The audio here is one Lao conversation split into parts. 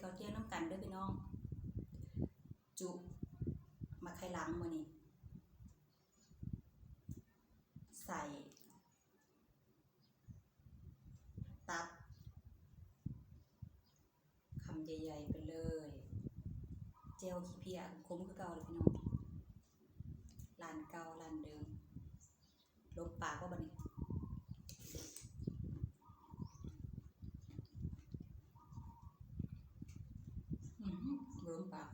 ຕໍ່ທ່ຽງນຳກັນເດີພີ່ນ້ອງ. ຈຸໝາກໄຂ່ຫຼັງມື້ນີ້ ໃສ່ຕັບ ຄຳໃຫຍ່ໆໄປເລີຍ. ແຈ່ວຂີ້ເພຍ ຂົມຄືເກົ່າເລີຍພີ່ນ້ອງ. ຮ້ານເກົ່າ ຮ້ານເດີມ. ລົມປາກບໍ່ບັດນີ້? ອື ບໍ່ລົມປາກ.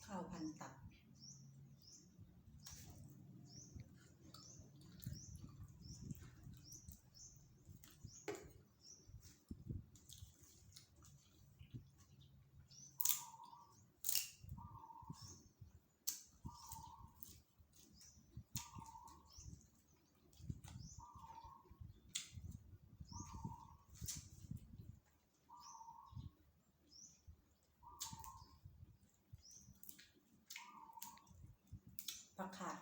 ເຂົ້າພັນຕັບ. ຜັກຂາດ.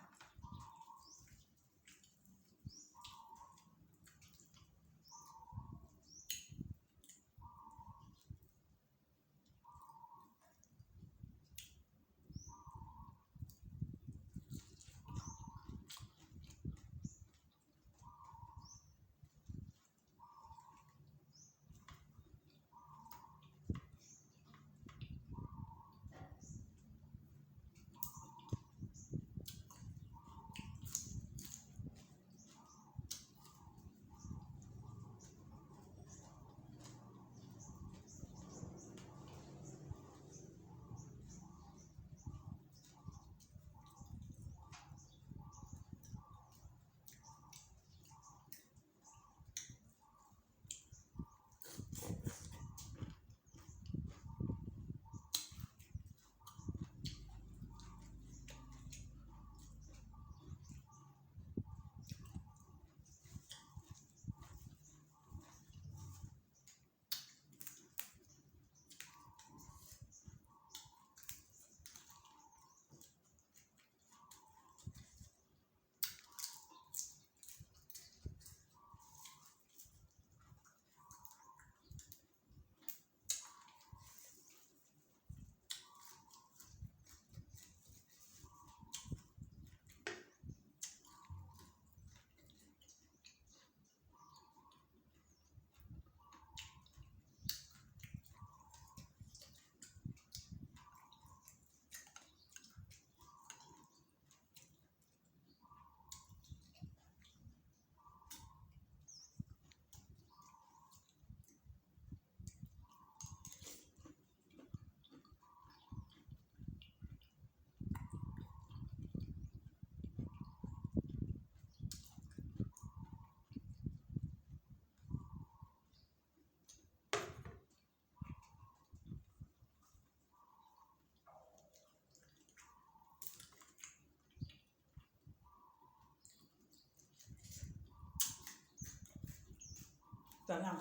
ຕອນຫຼັງ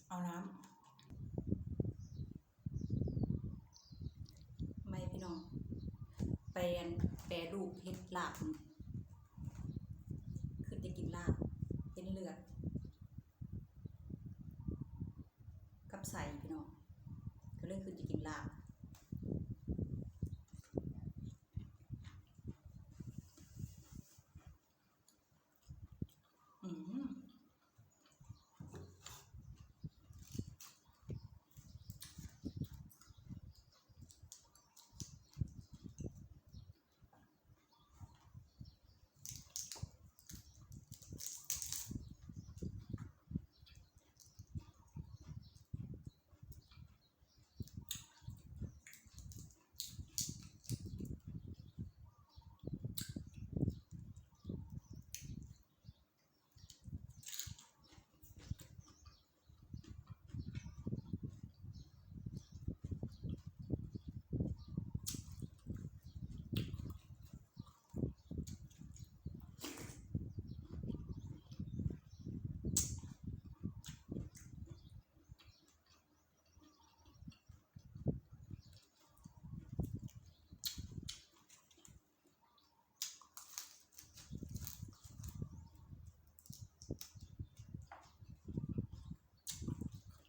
ເອົານ້ຳ ໃໝ່ພີ່ນ້ອງ ແປ ແປຮູບເຮັດລາບ ຄິດຢາກກິນລາບ ເຫັນເລືອດ ກັບ ໃສ່ພີ່ນ້ອງ ກໍເລີຍຄືຈະກິນລາບ. ອືມ.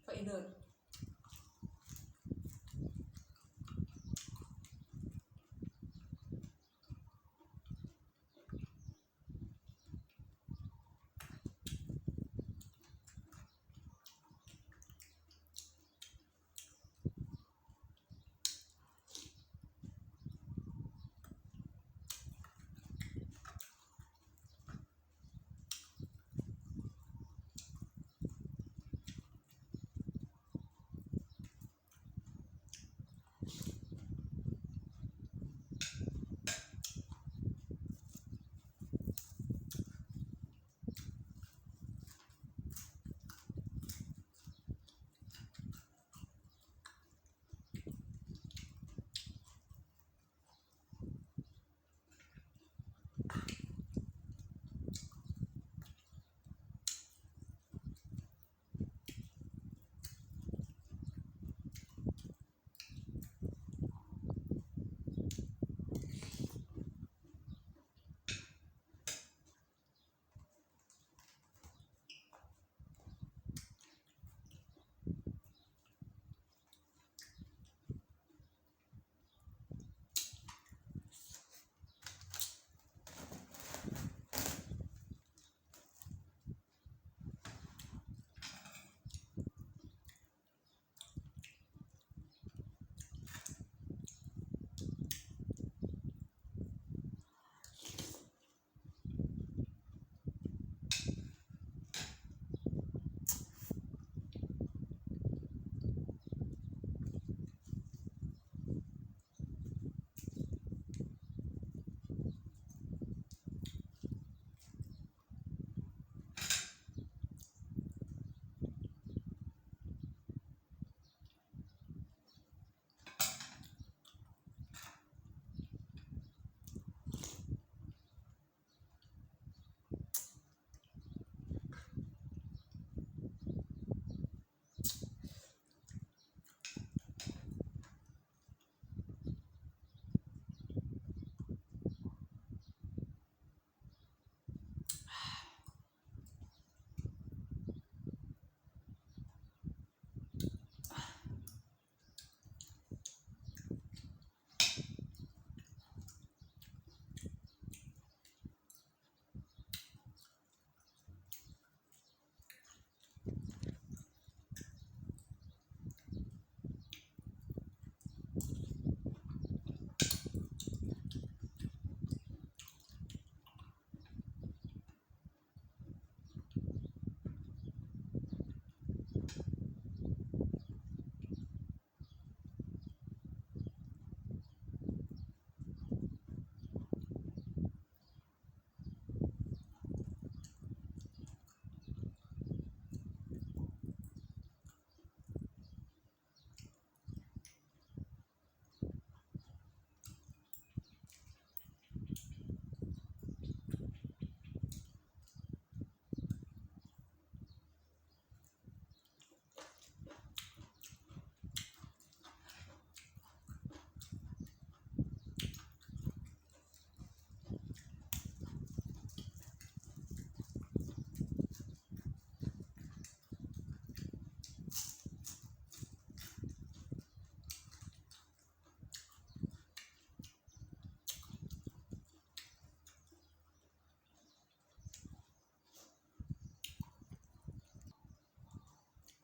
ເຂົ້າອີກເດີ.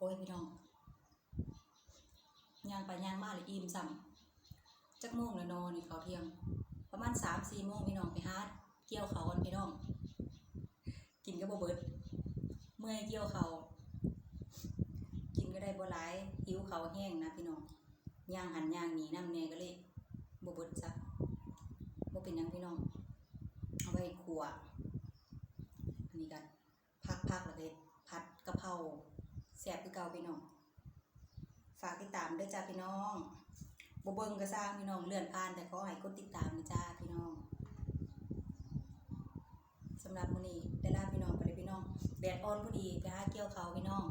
ອ້ຍ ພີ່ນ້ອງ ຍ່າງໄປຍ່າງມາລະອີ່ມຊ້ຳ. ຈັກໂມງລະນໍນີ້ ເຂົ້າທ່ຽງ ປະມານສາມສີ່ໂມງ ພີ່ນ້ອງ. ໄປຫາກ່ຽວເຂົ້າກ່ອນພີ່ນ້ອງ ກິນກໍບໍ່ເບິດ ເມື່ອຍກ່ຽວເຂົ້າ ກິນກໍໄດ້ບໍ່ຫຼາຍ ຫິວເຂົ້າແຮງນະພີ່ນ້ອງ. ຍ່າງຫັ້ນຍ່າງນີ້ນຳແດ່ ກໍເລີຍບໍ່ເບິດຊະ. ບໍ່ເປັນຫຍັງພີ່ນ້ອງ ເອົາໄວ້ຂົ້ວ. ອັນນີ້ກໍຜັກໆ ແລ້ວກໍເຮັດຜັດກະເພົາ ແຊບຄືເກົ່າພີ່ນ້ອງ. ຝາກຕິດຕາມເດີຈ້າພີ່ນ້ອງ ບໍ່ເບິ່ງກໍຊ່າງພີ່ນ້ອງ ເລື່ອນຜ່ານ ແຕ່ຂໍໃຫ້ກົດຕິດຕາມເດີຈ້າພີ່ນ້ອງ. ສຳລັບມື້ນີ້ໄດ້ລາພີ່ນ້ອງໄປເດີພີ່ນ້ອງ ແດດອ່ອນພໍດີ ໄປຫາກ່ຽວເຂົ້າພີ່ນ້ອງ.